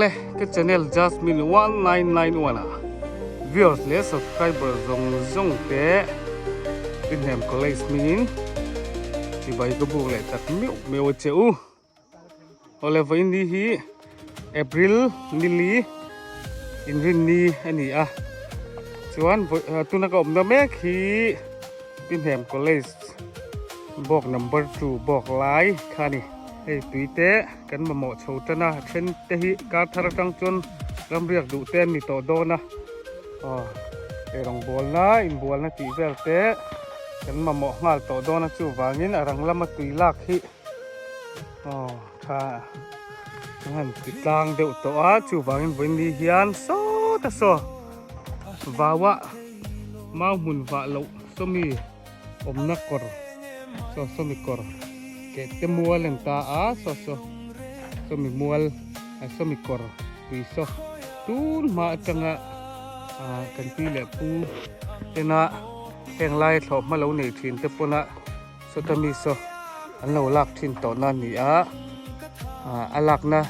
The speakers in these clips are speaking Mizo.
Awle ka channel Jasmine 1991 ah viewers leh subscriber zawng zawng te Pinhnem College hmingin chibai ka buk leh tak meuh meuh a che u. Awle vawiin ni hi April nili inrinni a ni a chuan tuna ka awmna mek hi Pinhnem College bawk number 2 bawk lai kha a ni. Hei tui te kan mamawh chho tan a, a then te hi kar thar atang chuan ramriak duh te an ni tawh dawn a, aw eirawng bawlna inbualna tih vel te kan mamawh nghal tawh dawn a chuvangin a rang lama tui lak hi aw tha an han ti tlang deuh tawh a chuvangin vawiin ni hian sawta saw vaua mau hmun vah loh sawmi awmna kawr saw sawmi kawr keh te mual an ta a saw saw sawmi mual ah sawmi kawr tui saw tun hma atanga ah kan pi leh pu tena heng lai thlawh hma lo nei thin te pawna sawta mi saw an lo lak thin tawh na a ni a ah a lakna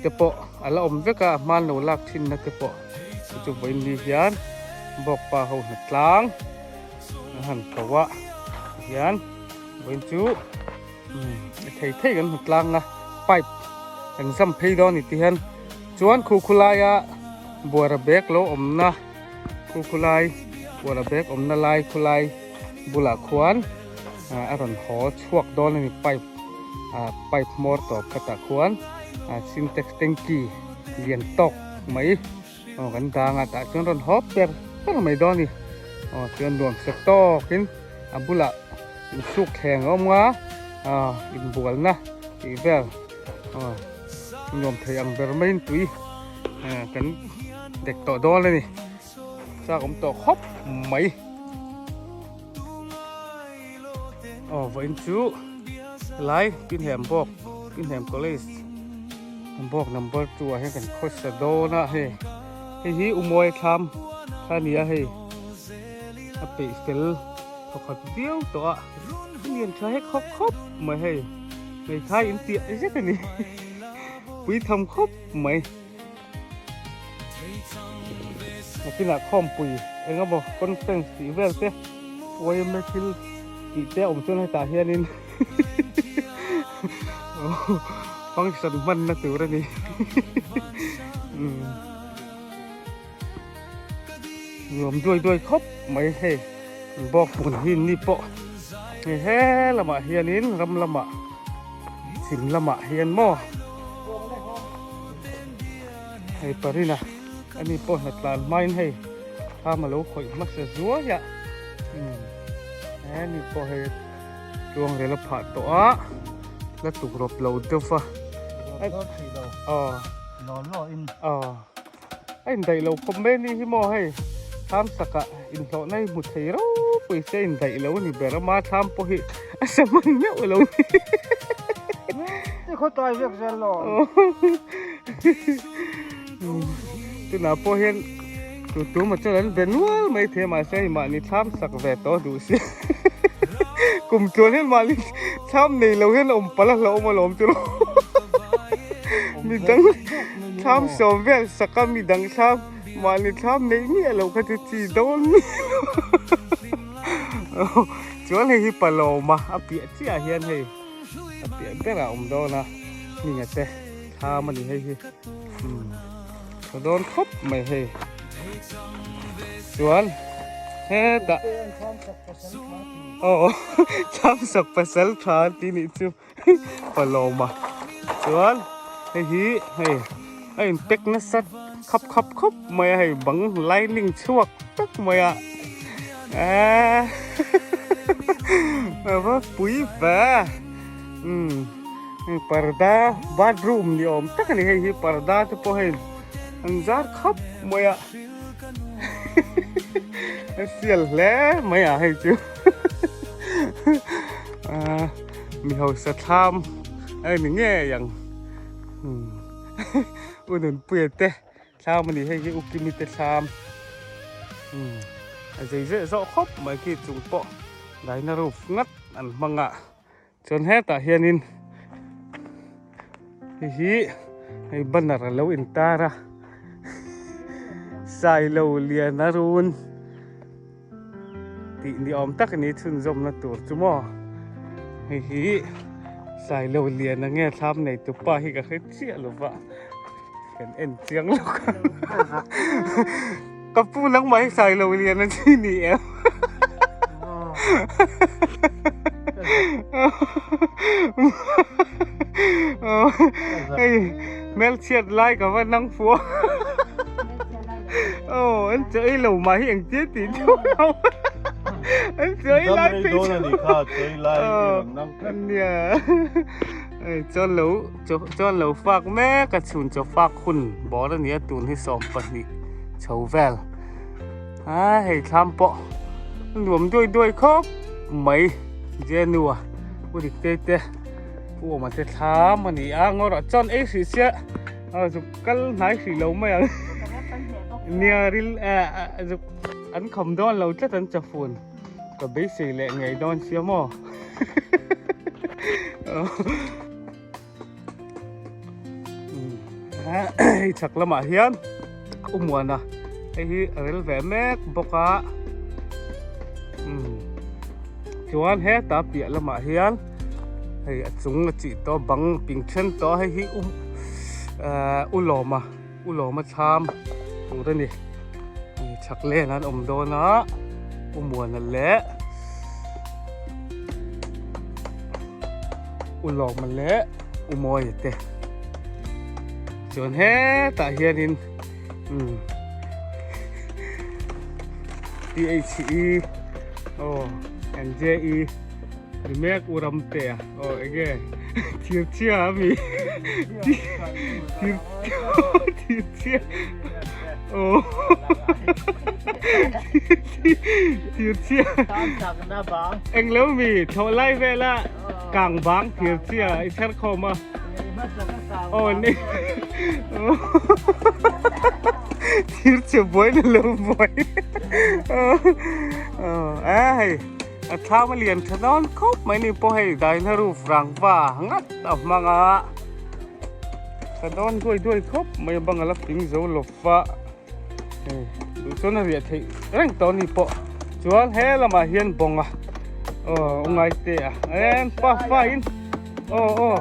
te pawh a la awm vek a a hma an lo lak thin na te pawh chu vawiin ni hian bawkpa ho hnatlang. An han ko a tihian vawiin chu a thei thei kan hmu tlang a pipe kan zam phei dawn a ni tihian chuan khu khulaia buara bag lo awmna khu khulai buara bag awmna lai khulai bulah khuan a rawn haw chhuak dawn a ni pipe ah pipe hmawr tawp khatah khuan sintex tanky lian tawk mai. Aw kan dang a tah chuan rawn hawp ber ber mai dawn a ni aw chuan nuam sek tawkin a bulah insuk thleng a awm a aw inbualna tih vel aw nuam thei ang ber maiin tui kan dek tawh dawn a ni chak awm tawh khawp mai aw vawiin chu helai Pinham bawk Pinham college bawk number 2 ah hian kan khawsa dawn a hei hei hi umawi thlam kha a ni a hei a peih fel thawkhat viau tawh a lian tha hek khawp khawp mai hei hmeithai in tiah zet a ni pui tham khawp mai. Nakinah khawmpui eng emaw conference tih vel te yma thil tih te a awm chuan hetah hianin function hmanna tur a ni nuam duai duai khawp mai hei bawk hmun hi ni pawh hei he lamah hianin ram lamah chhim lamah hian maw Hei parina ani pawh hna tlan hmain hei thlam alo khawih hmasa zuai a umm hemi pawh hei tluang rel a phah tawh a la tuk rawp lo deuh va aw aw a indaih lo khawp mai ani hi maw hei thlam sakah inhlawhna hi hmu thei ropui se a indaih lo a ni ber a ma thlam pawh hi a sa hman meuh lo ni. Ti khaw tlai vek zel lo. Tunah pawh hian tu tu maw chuan an be nual mai thei a mahse hei mahni thlam sak ve tawh duh si kum tluan hian mahni thlam nei lo hian awm palh a hlauhawm alawm chu midang thlam sawm vel sak a midang thlam mahni thlam neih miah loh kha chu chi dawn miah chuan hei hi palawma a piah chiah hian hei a piah berah a awm dawn a hminga te thlam a ni hei hi umm tha dawn khawp mai hei chuan hetah aw thlam sak pasal tha an tih nih chu palawma chuan hei hi hei a in pack nasa khap khap khawp mai a hei bang lining chhuak tak mai a eee a va pui ve umm hei parda bathroom ni awm tak a ni hei hi parda te pawh hei an zar khap mai a a sial hle mai a hei chu aaa mi hausa thlam a ni ngei ang umm u nunpuia te thlam a ni hei hi u kimi te thlam umm a zei zeh zawh khawp mai khi chung pawh daina roof ngat an hmang a chuan hetah hianin hei hi. Hei banner a lo intar a. Sailo lian a run tih ni awm tak a ni chhunzawmna tur chu maw. Hei hi Sailo lian a nge thlam nei tupa hi ka hre chiah lo va. Kan en chiang lawk a. Ka pu nangmah hi Sailo lian a ni ni em? Hei hmelchhiat lai ka va nang fuh a. Aw an chaw ei lo mah hi engtia tih thu lo. An chaw ei lai phei chu. Nia. Hei chuan lo chuan lo fak mek a chhun chaw fak hun bawr a nia tun hi 12 chho vel. A hei thlam pawh nuam duai duai khawp mai Jenua u dik te te u awma te thlam a ni a ngawrah chuan ei hrih sia a zuk kal hnai hrih lo mai ang nia ril zuk an kham dawn lo tlat an chafun ka beisei leh ngei dawn sia maw Hei chhak lamah hian u muana hei hi a rel ve mek bawk a chuan heta piah lamah hian hei a chung a chih tawh bang ping then tawh hei hi u ehh u lawma u lawma thlam tur a ni chhak len an awm dawn a u muana leh U Lawma leh U Mawia te chuan hetah hianin umm PHE aw and JE ni mek U Ramtea aw enge thir chhia ami thir thir chhia aw thir chhia englo mi thawh lai vela. Kang bang thir chia i chher khawm a. Aw ni. Thir chia buai na lo buai. A hei a thlam a lian tha dawn khawp mai ni pawh hei daina roof rangva ngat a hmang a. Tha dawn duai duai khawp mai a bang a la ping zo lo va. Hei duh chuan a riah theih reng tawh a ni pawh chuan he lamah hian bawng a aw ungai te a en pa fa in aw aw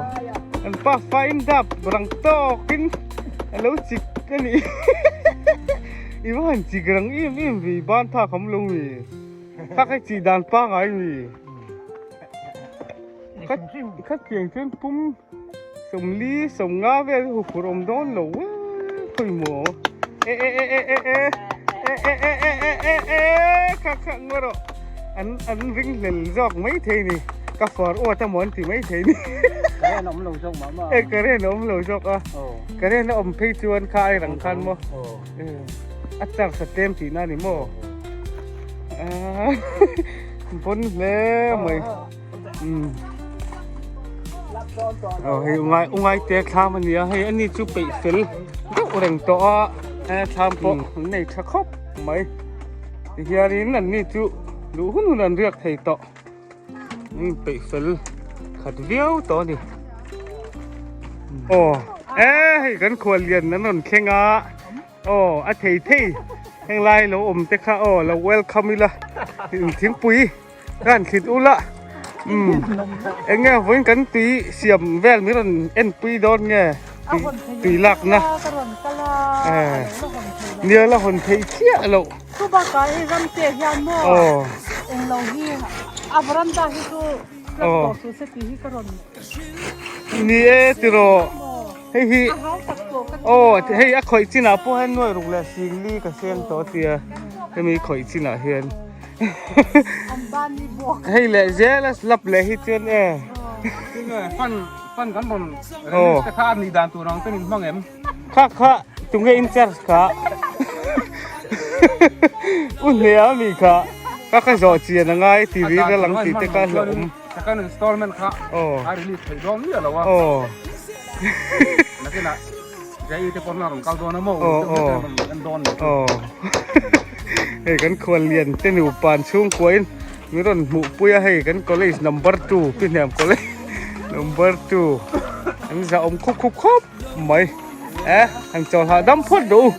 an pa fa in dap rang tawk in a lo chik a ni i va han chik rang em em ve i ban thak awm lo mi thak hei chih dan pangai mi khat piang chuan pum. Sawmli sawmnga vel hi huphurh awm dawn lo e khawi maw e e e e e e e e e e e e e kha kha ngaw rawh an an ring hlel zawk mai thei ni ka far uat a maw an ti mai thei ni karen awm lo zawk mah mah e karen awm lo zawk a karen a awm phei chuan kha ai rang khan maw a charge a tlem tihna a ni maw bon hle mai. Aw hei ungai ungai te thlam a ni a hei ani chu peih fel deuh reng tawh a he thlam pawh an nei tha khawp mai tihianin an ni chu duh hun hun an riak thei tawh an inpeih fel khat viau tawh a ni aw e hei kan khual lian an rawn thleng a. Aw a thei thei heng lai lo awm te kha aw lo welcome ila thingpui ka han thlit ula umm eng nge vawiin kan tui siam vel min rawn en pui dawn nge tui lak na nia la hawn theih chiah loh chu bakah hei ram te hian maw eng lo hi a veranda hi chu flat tawh suh se tih hi ka rawn ni e tiraw. Hei hi aw hei a khawih chinah pawh hian nuai ruk leh singli ka seng tawh tia hemi khawih chinah hian hei leh zel a slap leh hi chuan e fan fan kan rawn release te kha a nih dan tur ang ten in hmang em kha kha tunge in charge kha u hnea mi kha ka ka zawh chian a ngai tih ri ka lang tih te kha hlauhawm second installment kha a release theih dawn miah lo a Nakinah Jai te pawh rawn kal dawn a maw en dawn leh chu. Hei kan khual lian te nupa an chhungkuain min rawn hmuh pui a hei kan college number 2 pi hniam college number 2. An zah awm khup khup khawp mai. E han chawl hahdam phawt rawh u.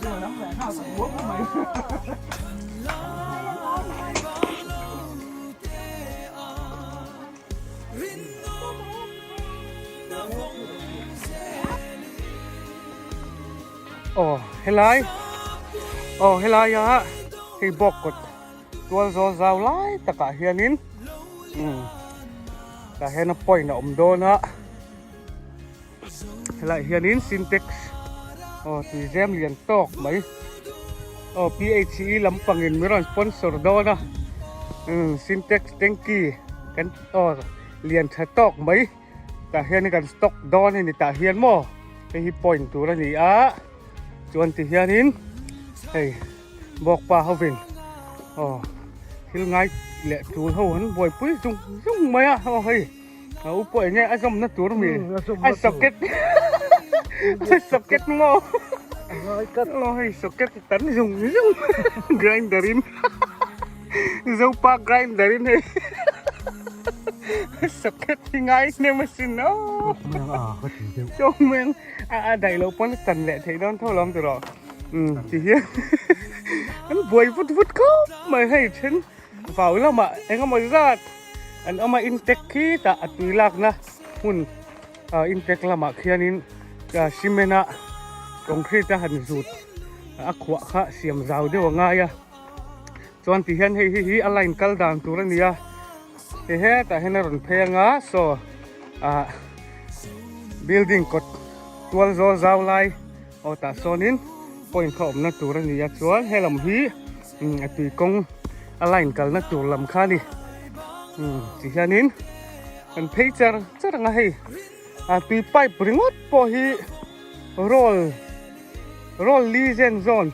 Aw helai aw helai a hei bawk kawt tual zawl zau lai takah hianin umm tah hian a point a awm dawn a helaiah hianin sintex aw tui zem lian tawk mai aw PHE lampangin min rawn sponsor dawn a umm sintex tanky kan aw lian tha tawk mai. Tah hian kan stock dawn a ni tah hian maw hei hi point tur a ni a chuan ti hianin hei bawkpa hovin aw thil ngai leh tul ho an buaipui zung zung mai a aw hei a u pawh enge a zawmna tur mi a socket a socket maw aw hei socket tan zung zung grinder in. Zopa grinder in hei socket hi ngai hnem asin aw chawmeng a a daih loh pawn a chan leh theih dawn tho lawm tiraw um ti hian an buai vut vut khawp mai hei then vau lamah engemaw zat an awm a intek khi tah a tui lakna hmun ah intek lamah khianin cement a concrete a han zut a khuah kha siam zau deuh a ngai a. Chuan ti hian hei hi hi a line kal dan tur a ni a hei hetah hian a rawn phei anga saw ah building kawt tual zawl zau lai aw tah sawnin point kha awmna tur a ni a chuan helam hi a tui kawng a line kalna tur lam kha a ni ti hianin kan phei char char ang a hei a tui pipe ringawt pawh hi roll roll li zen zawn.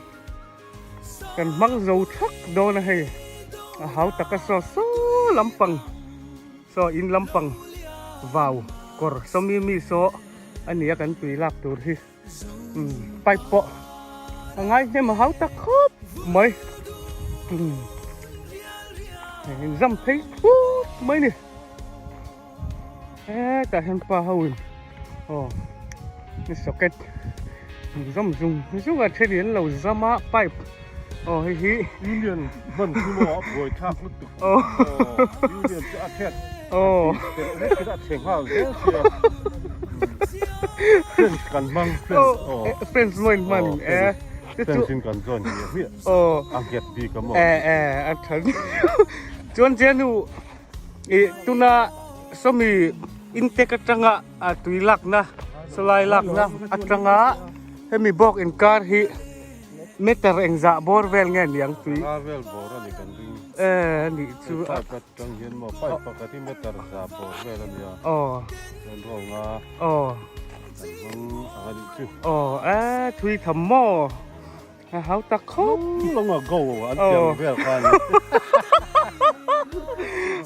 Kan hmang zo thak dawn a hei a hau taka saw saw lampang saw in lampang vau kawr saw mi mi saw a ni a kan tui lak tur hi umm pipe pawh a ngai hnem a hau tak khawp mai umm hei in zam phei thut mai ni hetah hian pa ho in aw socket zawm zung zung a then in an lo zam a pipe aw hei hi union hman chu maw a buai thlak lutuk aw union chu a thlet aw a chhe nghal zel sia friends kan hmang friends aw friends maw in hman e friends in kan join hmiah hmiah aw a nghet bik a maw e e a tha chuan chian u Ih tuna sawmi intake atanga a tui lakna sawlai lakna atanga hemi bawk inkar hi meter engzah bawr vel nge niang tui Panga vel bawr a ni kan ring e anih chu hei pipe atang hian maw pipe pakhat hi meter za bawr vel a nia aw chuan rawng a aw kan hmang ang a nih chu aw e thui tham maw A hau tak khawp. Long ago an piang vel kha ni.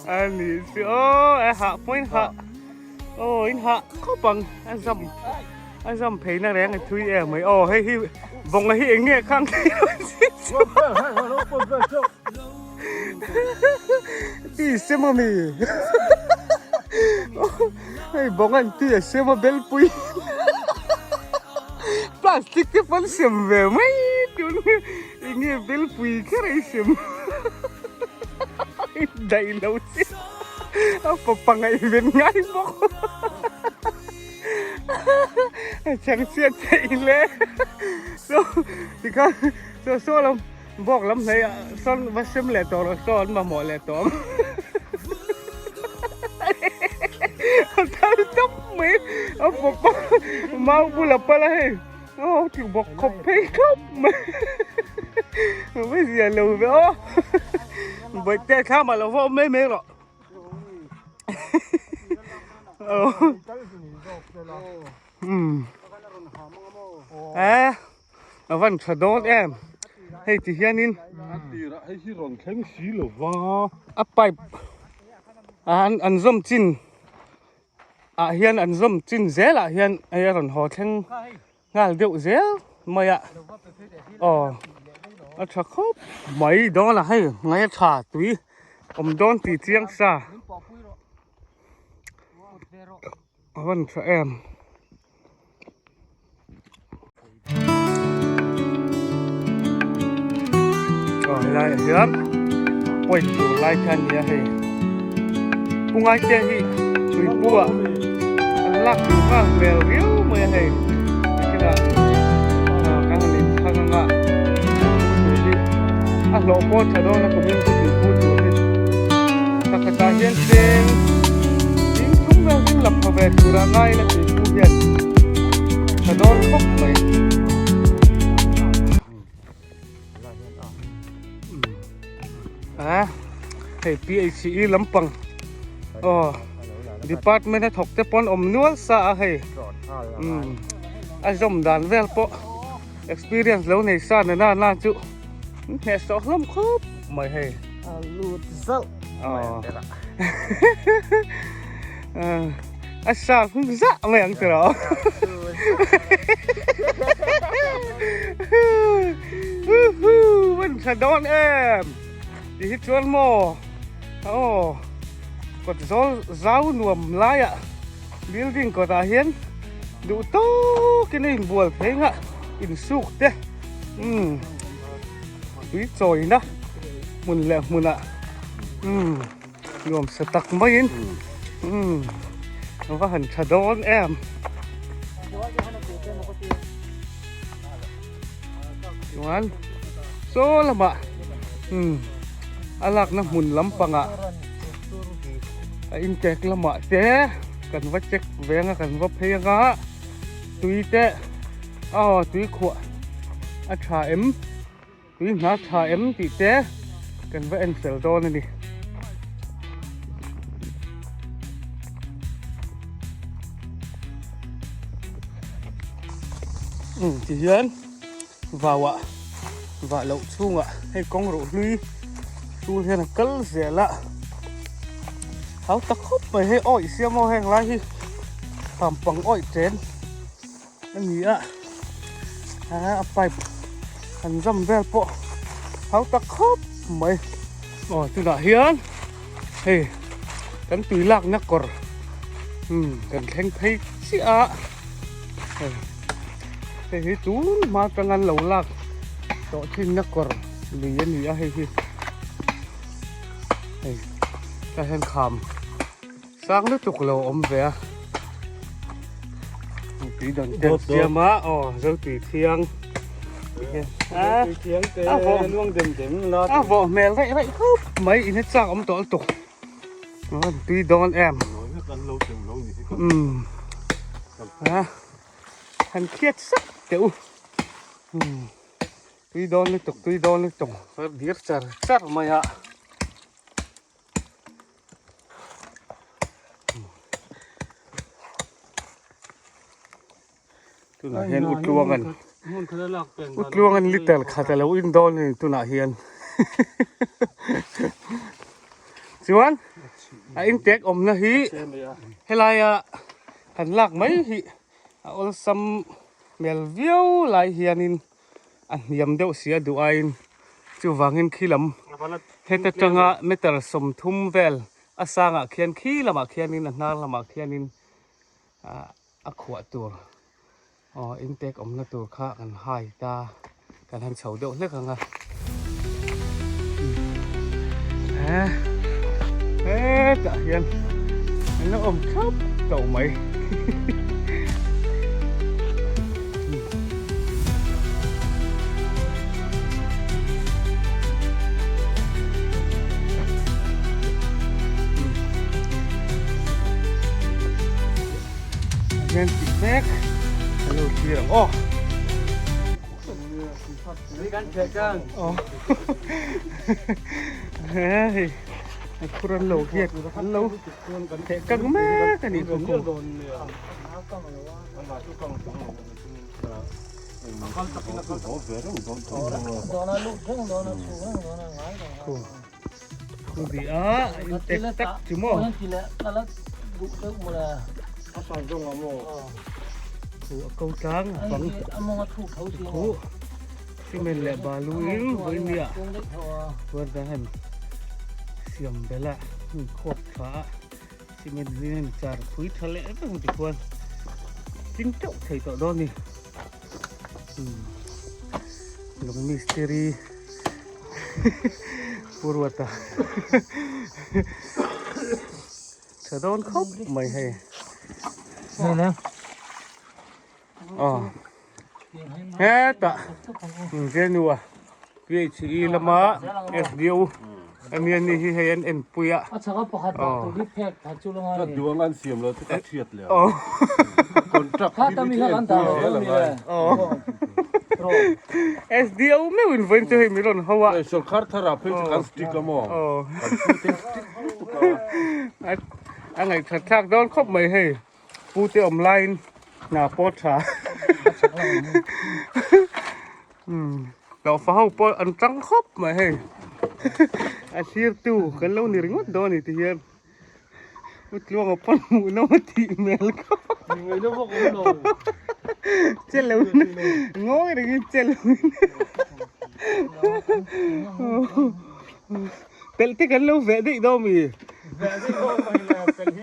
A ni chu aw a hah pawh in hah aw in hah khawp ang a zam a zam phei na reng a thui em mai aw hei hi bawnga hi eng nge khang ti sem a mi hei bawnga an ti a sem a belpui. Plastic te pawn sem ve mai tun enge belpui kher a i sem daih lo che a fapa ngaihven ngai bawk a chang chiat theih le so tikhan saw saw lam bawk lam hlei ah sawn va sem leh tawh rawh saw an mamawh leh tawh ang a thal tawp mai a fapa mau bula pal a hei aw ti bawk khawp phei khawp mai va zia lo ve aw bawihte thlam ah lo va awm mai mai rawh umm eh. A van tha dawn em hei ti hianin a tirah hei hi rawn thleng si lo va a pipe an an zawm chin ah hian an zawm chin zel ah hian hei a rawn haw thleng nghal deuh zel mai a aw a tha khawp mai dawn a hei ngai a tha tui awm dawn tih chiang sa a van tha em. Helaiah hian point tur lai kha a ni a hei pungai te hi tuipu ah an lak duh nghal hmel riau mai a hei tikhinah kan han inthlang anga tur hi a hlawh pawh tha dawn a kumin chu tuipu tur hi pakhatah hian cheng ding thum vel ding lap pha ve tura ngai ila tuipu hian tha dawn khawp mai. A hei PHE lampang aw department a thawk te pawn awm nual sa a hei a zawm dan vel pawh experience lo nei sa na na na chu hneh sawh hlawm khawp mai hei a lut zauh mai ang tira a sa hung zah mai ang tira Wan tha dawn em ti hi chuan maw aw kawt zawl zau nuam laiah building kawtah hian duh tawkin a inbual thei nghah insuk te umm tui chawina hmun leh hmunah umm nuam sa tak maiin umm a va han tha dawn em. Chuan saw lamah umm a lakna hmun lampangah a intek lamah te kan va check ve anga kan va phei anga tui te aw tui khuah a tha em. Tui hna tha em tih te kan va en fel dawn a ni. Um ti hian vauah vah loh chhungah hei kawng ruh hlui tul hian a kal zel a hau ta khawp mai hei awih siam aw heng lai hi hampang awih chen. A ni a a pipe han zam vel pawh hau tak khawp mai aw tunah hian hei kan tui lakna kawr umm kan thleng phei chiah a hei hei hi tun hma atanga an lo lak tawh thinna kawr lui a ni a hei hi hei tah hian kham. Sang lutuk lo awm ve a. Tui dan te siam a aw zo tui thiang. Tui thiang te luang dem dem la. A vawh hmel raih raih khawp mai in chak awm tawh lutuk. Tui dawn em. Umm. Han khiat sak teh u. Tui dawn lutuk tui dawn lutuk. Dir char char mai a. Tunah hian Utluangan Utluangan liter khat a lo in dawn a ni tunah hian chuan a intek awmna hi helaia han lak mai hi a awlsam hmel viau lai hianin a hniam deuh si a duh aiin chuvangin khi lam heta tanga meter 30 vel a sangah khian khi lamah khianin a hnar lamah khianin ah a khuah tur aw intek awmna tur kha kan hai ta kan han chho deuh hlek ang a hetah hian an lo awm thap tawh mai. Hian tih mek a lo thlir ang aw. Aw hei a khur an lo hiat an lo theh kang mek a nih chu kawng. Thu a in tek tak chu maw. Thu a ko tlang a bang thu cement leh balu in vawinia chuan kan han siam belh a hmun khawp tha a cement hi an char phui tha leh vek ang tikhuan tling teuh thei tawh dawn a ni lung mistiri. Pu Ruata tha dawn khawp mai hei. Aw hetah Venue PHE lama SDO ania ni hi hei an enpui a. Aw. Aw. SDO meuh in vawiin chu hei min rawn ho a. Aw. A ngaihthat thlak dawn khawp mai hei. Pu te awm laiin hna pawh tha hlauhfa ho pawh an tang khawp mai hei a thlir tu kan lo ni ringawt dawn a ni ti hian u tluanga pawn hmuh nawm a tih hmel khawp che lo in ngawi rengin che lo in Pelh te kan lo veh daih dawn mi? Veh daih dawn mai le pelh hi.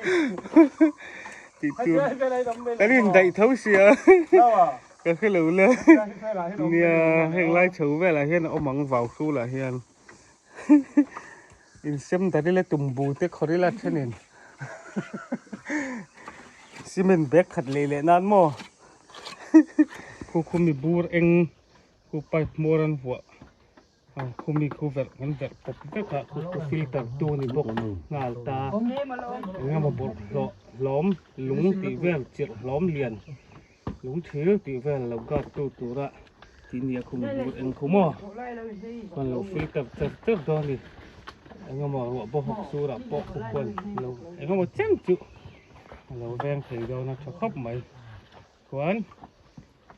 Tih tur kan in daih tho sia. Ka hre lo le. Nia heng lai chho velah hian a awm ang vau hrulah hian. In sem dar ila tumbu te khawr ila thenin. Cement bag khat leh leh nan maw. Khu khu mi bur eng khu pipe hmawr an vuah. Khumi khu verh kan verh pawp vek a khu khu filter tu a ni bawk nghal ta engemaw bawlhhlawh hlawm lung tih vel chirh hlawm lian lung thir tih vel lo guard tu tura tih nia khumi bur eng khu maw chuan lo filter char char dawn a ni engemaw ruah bawk hawk surah pawh khu khuan lo engemaw chen chu a lo veng thei dawn a tha khawp mai chuan.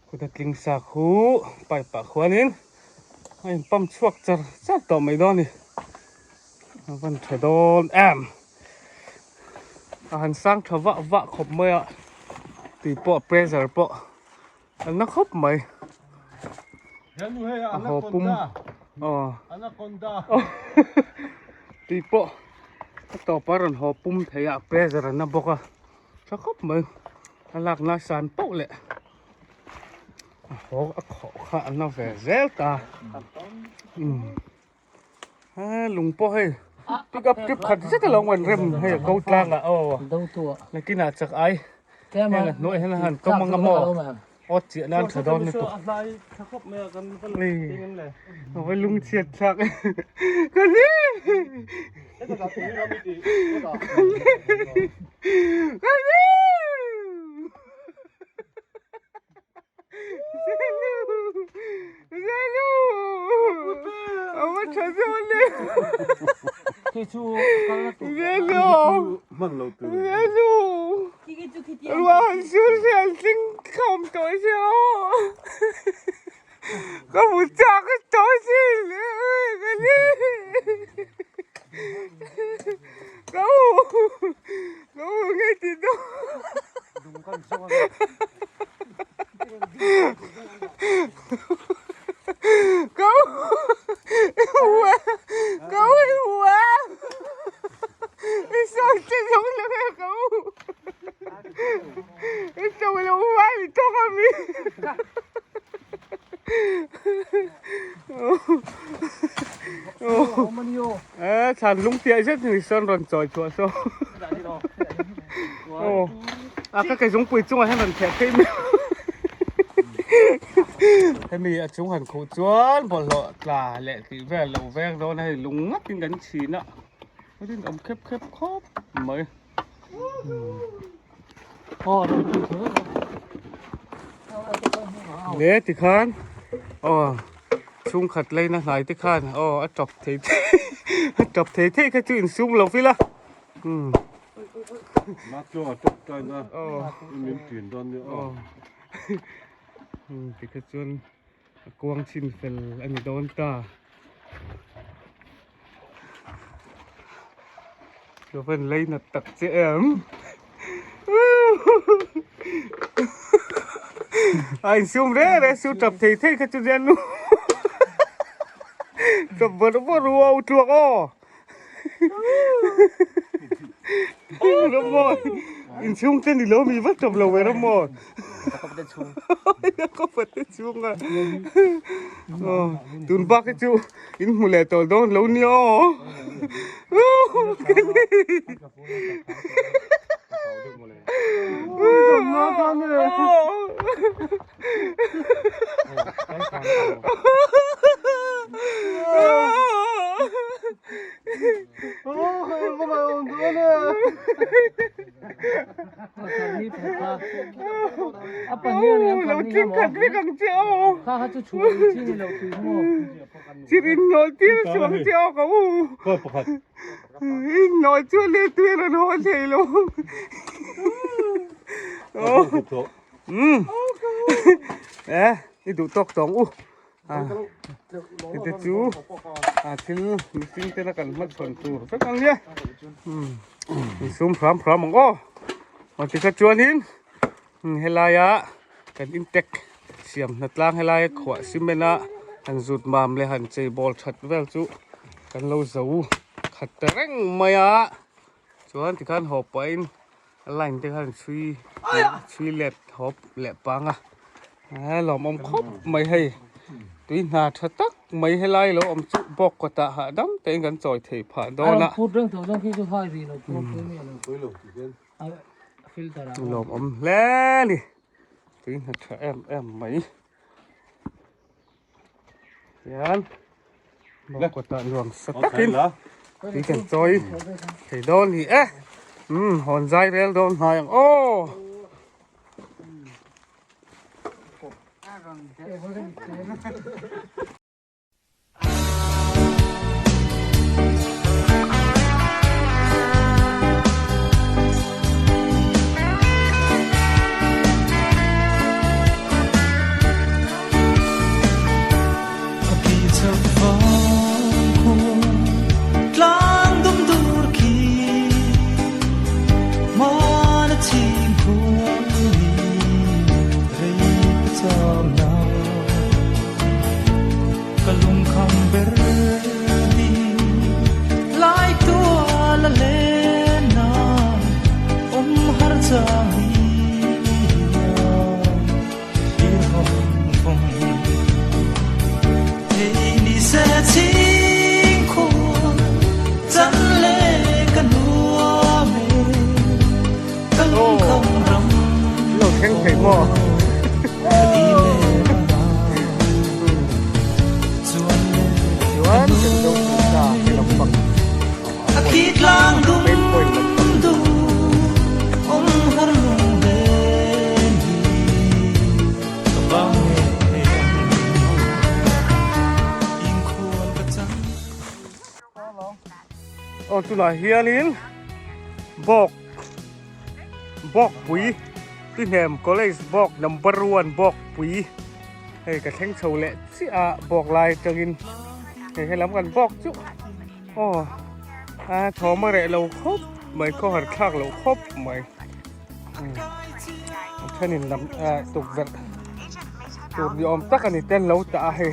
Khuta tling sa khu pipe ah khuanin a in pump chhuak char char tawh mai dawn a ni a van tha dawn em a han sang tha vah vah khawp mai a tui pawh pressure pawh a na khawp mai a haw pum aw tui pawh a tawp a rawn haw pum thei a pressure a na bawk a tha khawp mai. A lakna san pauh leh a haw a khawh kha a na ve zel ta he lung pawh hei pick up trip khat zet alo ngawn rem hei a ko tlang ah aw nakinah chak ai heng a hnuai hian a han tawm ang a maw aw chiah nan tha dawn lutuk hei a va lung chhiat thlak ka ni ka ni Ka hmu chak a tawi sin ka ni ka hmu ka hmu ngei tih dawn ka hmu ka hmu i hmu a i sawi che zawng lo e ka hmu i sawi lo vai tawk a mi. Chhan lung piah zet ni sawn rawn chawi chhuah saw aw a ka ke zungpui chungah hian rawn theh phei mai hemi a chung han khuh chuan bawlhhlawh tla leh tih vel lo veng dawn a hei lung ngatin kan chhin a rinawm khep khep khawp mai. Le tikhan aw chhungkhat leina hnai te khan aw a tawp thei thei a tawp thei thei kha chu insum lo vila umm aw tikha chuan a kuang chhin fel a ni dawn ta. Ka van lei nat tak che em a insum reng reng su tap thei thei kha chu nia nu tap bawrh bawrh u au tluak aw rawmawi Inchhung te ni lo mi va tawp lo ber amaw? Ka pate chhung a. Tun bak hi chu in hmu leh tawh dawn lo nia aw. Lo tling khat vek ang che aw. Chirin nawl tir suh ang che aw ka u. In nawl chu le tui a rawn haw thei lo. Eh, i duh tawk tawng u. Hete chu a thil mihring tena kan hmachhawn tur vek ang nia. Insum hram hram ang aw. Aw tikha chuanin helaia kan intek siam hna tlang helaia khuah cement a han zut mam leh han chei bawl that vel chu kan lo zo khat ta reng mai a. Chuan tikhan haw pahin a line te khan chhui chhui let hawp leh pang a he lawmawm khawp mai hei tui hna tha tak mai helai lo awm chu bawk kawtah hahdam tein kan chawi thei phah dawn a lawmawm hle a ni tui hna tha em em mai hian bawk kawtah nuam sa takin tui kan chawi thei dawn ni e umm hawn zai rel dawn hnai ang aw. Lo thleng thei maw? Chuan kan zo thei ta he lampang main point lampang. Aw tunah hianin bawk bawkpui tihnem college bawk number one bawkpui hei ka thleng chho leh chiah a bawk lai atangin hei helam kan bawk chu aw a thawm a reh lo khawp mai khawhar thlak loh khawp mai. A thenin lam tukverh tur ni awm tak a ni te an lo tah a hei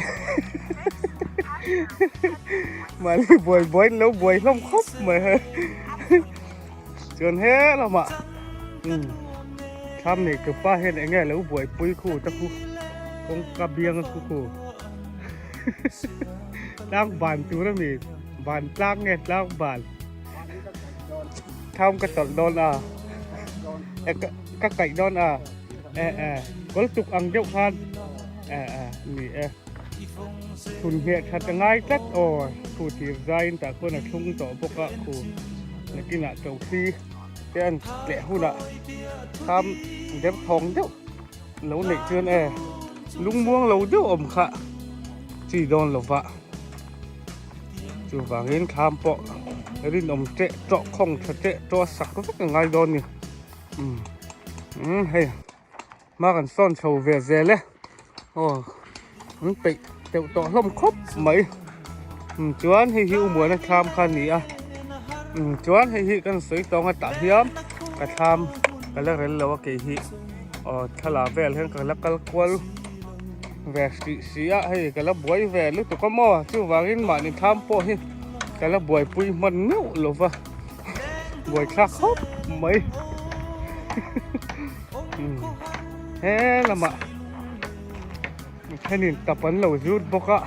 mahni buai buai in lo buai hlawm khawp mai hei chuan he lamah thlam nei tu pa hian eng nge a lo buaipui khu te khu kawngka biang a khu khu tlang ban tur a mi ban tlang nge tlang ban. Thau ka tawlh dawn a e ka kaih dawn a e e kawl tuk ang deuh khan e e ni e thun ngheh that a ngai tlat aw thu thir zaiin tah khuan a thlung tawh bawk a khu nakinah to thli te an tleh hunah tham deuh thawng deuh lo neih chuan e lungmuang lo deuh awm kha chi dawn lova. Chuvangin thlam pawh rinawm teh tawh khawng tha teh tawh a sak vek a ngai dawn a ni. Umm hei hma kan sawn chho ve zel e aw an peih deuh tawh hlawm khawp mai chuan hei hi umuana thlam kha a ni a chuan hei hi kan sawi tawng a tah hian ka thlam ka la rel lo a kei hi aw thla vel hian ka la kal kual. Ve hrih si a hei ka la buai ve lutuk a maw chuvangin mahni thlam pawh hi ka la buaipui hman meuh lo va buaithlak khawp mai. He lamah thenin tap an lo zut bawk a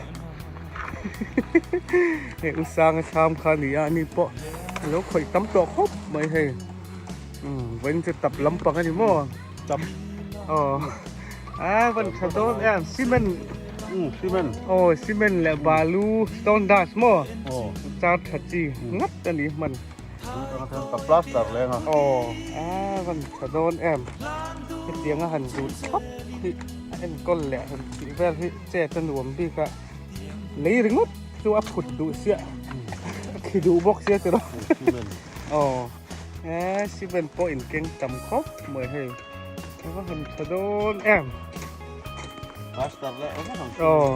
hei u sanga thlam kha a ni a ani pawh a lo khawih tam tawh khawp mai hei umm vawiin chu tap lampang a ni maw tap aw a van tha dawn em cement umm cement aw cement leh balu stone dust maw aw char tha chi ngawt a ni hman. Ka plaster leng a. Aw, a van tha dawn em. Hetiang a han zut thlap hi a enkawl leh han tih vel hi chet a nuam bik a. Lei ringawt chu a phut duh siah a khi duh bawk sia tiraw. Aw, e cement pawh in keng tam khawp mai hei. A va han tha dawn em. Plaster leh a va han. Aw,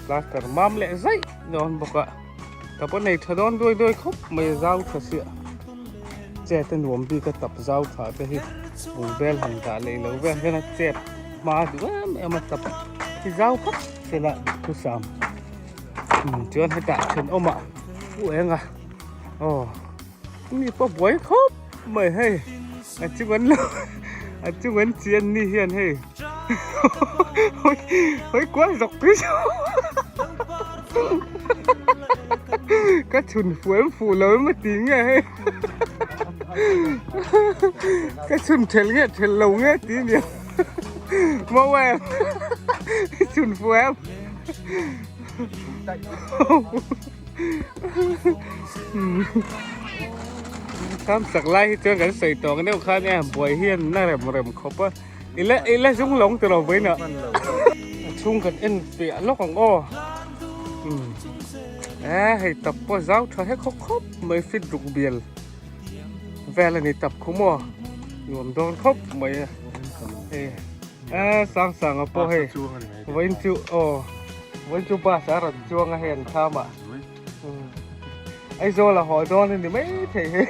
plaster mam leh zaih dawn bawk a. Ka pawh nei tha dawn duai duai khawp mai a zau tha siah chet a nuam bik a tap zau tha te hi bung vel han dah leh lo vel hian a chet hma duh em em a tap hi zau khawp sela thusam chuan hetah thenawmah u eng a aw mi pawh buai khawp mai hei a chung an lo a chung an chian ni hian hei hawi kual zawk tui ka chhun fuh em fuh lo em a ti nge hei ka chhun ṭhelh nge ṭhelh lo nge ti nia maw em chhun fuh em. Tham sak lai hi chuan kan sawi tawh ang deuh khan e buai hian na rem rem khawp a i la i la zung lawng tilo vawiin ah a chhung kan en piah lawk ang aw umm e hei tap pawh zau tha hek khawp khawp mai fit ruk bial vel a ni tap khu maw nuam dawn khawp mai a hei e sang sang a pawh hei vawiin chu aw vawiin chu bus a rawn chuang a hei an thlam ah Aizawl a haw dawn a ni mai thei hei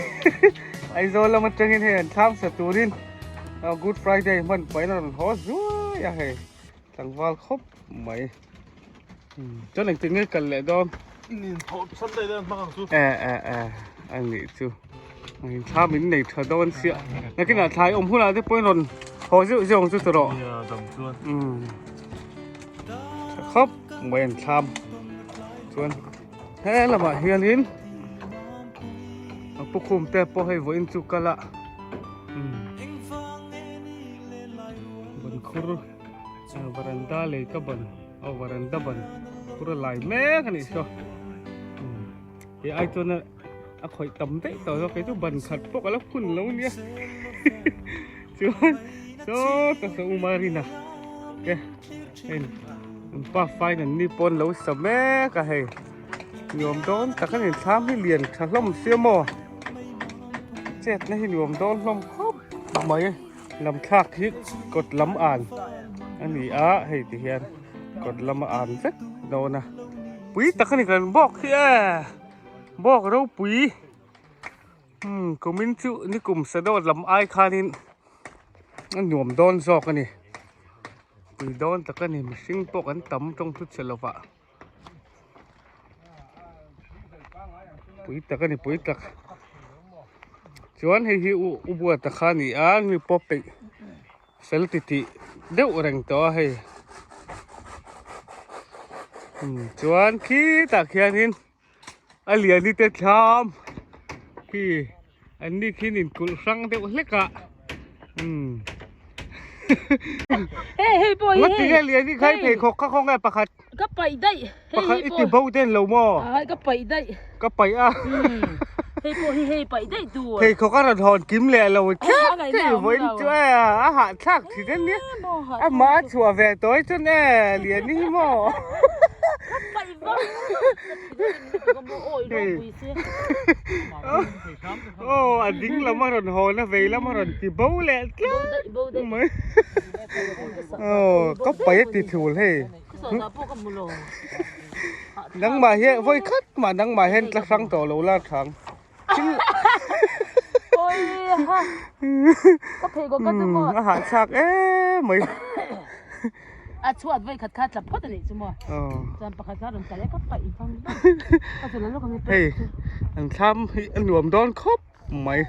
Aizawl lam atangin hei an thlam sa turin Good Friday hman pahin a rawn haw zuai a hei tlangval khawp mai chuan engtin nge kal leh dawn e e e a nih chu thlam in nei tha dawn sia nakinah thlai awm hunah te pawhin rawn haw zeuh zeuh ang chu ti rawh tha khawp mai an thlam chuan he lamah hianin a pukhum te pawh hei vawiin chu kal a ban khur varanda lei ka ban aw varanda ban khur a lai mek a nih saw he ai chuan a khawih tam daih tawh zawk kei chu ban khat pawh ka la phun lo nia chuan saw ta saw u Marina te hei an pa fine an ni pawn lo sa mek a hei nuam dawn tak a ni thlam hi lian tha hlawm sia maw chet na hi nuam dawn hlawm khawp mai lam thlak hi kawt lam an a ni a hei ti hian kawt lam a an vek dawn a pui tak a ni kan bawk hi e. Bawk ropui umm kumin chu nikum sa dawt lam ai khanin a nuam dawn zawk a ni pui dawn tak a ni mihring pawh kan tam tawng thut che lovah pui tak a ni pui tak chuan hei hi u u buata kha a ni a mi pawh peih fel titih deuh reng tawh a hei umm chuan khitah khianin. A lian hi te thlam khi an ni khi nin kulh hrang deuh hlek a umm Hei hei pawh hi Ngawt tinge lian hi khai pheikhawk kha khawnge pakhat Ka paih daih hei pakhat hi i ti pawh bo den lo maw Ai ka paih daih ka paih a umm hei pawh hi hei paih daih tur Pheikhawk a rawn hawn kim leh lo thlak A thei ngaihna awm vawiin lo chu e a hahthlak thin a nia amah a chhuah ve tawh hi chuan e lian hi maw Ka paih vang Aw a ding lam a rawn hawn a vei lam a rawn ti bo leh tlat mai aw ka paih a ti thul hei nangmah hian vawi khat mah nangmah hian tla hrang tawh lo la thang a hahthlak em mai. A chhuat vawi khat kha tla phawt a nih chu maw chuan pakhat kha a rawn tla leh ka paih vang vang ka chu la lawk ang hei an thlam hi a nuam dawn khawp mai.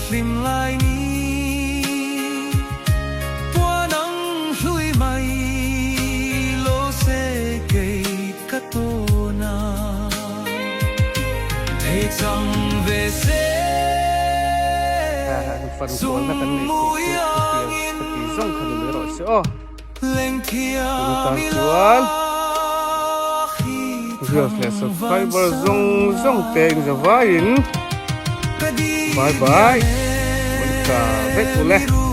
Hlim lai ni puan ang hlui mai lo se kei ka tawn a thei chang ve se Fan kualna kan neih theih chu ka ti zawng kha ni mai rawh se aw. Tun tan chuan viewers leh subscriber zawng zawng te in zavaiin bye bye Monica vek ule.